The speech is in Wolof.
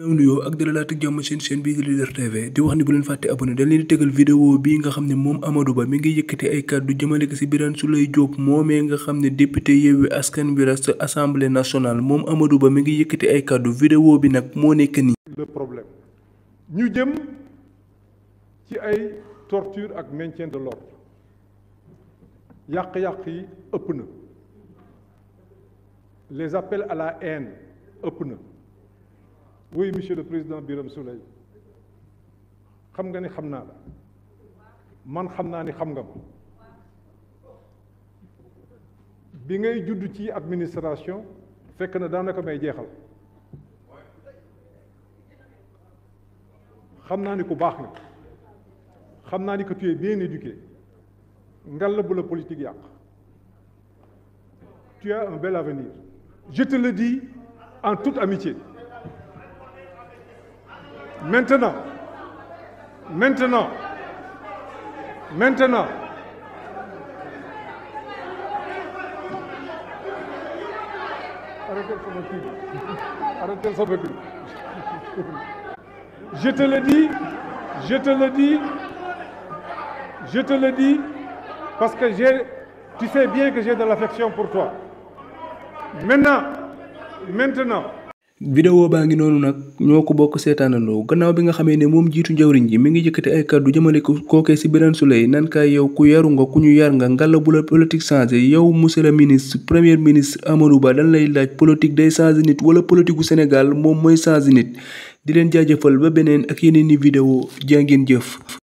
nuyoo ak dalalaat ak jàmm seen chaîne bii di Leader TV di wax ni bu leen fàtte abonné dañ leen di tegal vidéo bii nga xam ne moom Amadou Ba mi ngi yëkkati ay kàddu jëmale ko ci Birane Souleye Diop moomee nga xam ne député Yewwi Askan Wi la sa assemblée nationale moom Amadou Ba mi ngi yëkkati ay kàddu vidéo bi nag moo nekk nii. Le problème ñu jëm ci ay torture ak maintien de l'ordre yàq-yàq yi ëpp na les appels à la haine ëpp na. Oui, monsieur le président Birame Souleye xam nga ni xam naa la man xam naa ni xam nga ma bi ngay judd ci administration fekk na daanaka may jeexal xam naa ni ku baax nga xam naa ni que tu es bien éduqué ngal la bu la politique yàq tu as un bel avenir je te le dis en toute amitié. Maintenant, arrêtez sama kii. Je te le dis parce que tu sais bien que j'ai de l'affection pour toi. Maintenant. vidéo baa ngi noonu nag ñoo ko bokk seetaanandoo gannaaw bi nga xamee ne moom jiitu njawriñ ji mi ngi yëkkati ay kàddu jëmale ko kookee ci Birane Souleye nan kaay yow ku yaru nga ku ñu yar nga ngalla bu la politique changé yow monsieur le ministre premier ministre Amadou Ba dañ lay laaj politique day changé nit wala politique gu Sénégal moom mooy changé nit di leen jaajëfal ba beneen ak yeneen i vidéo jaa ngeen jëf.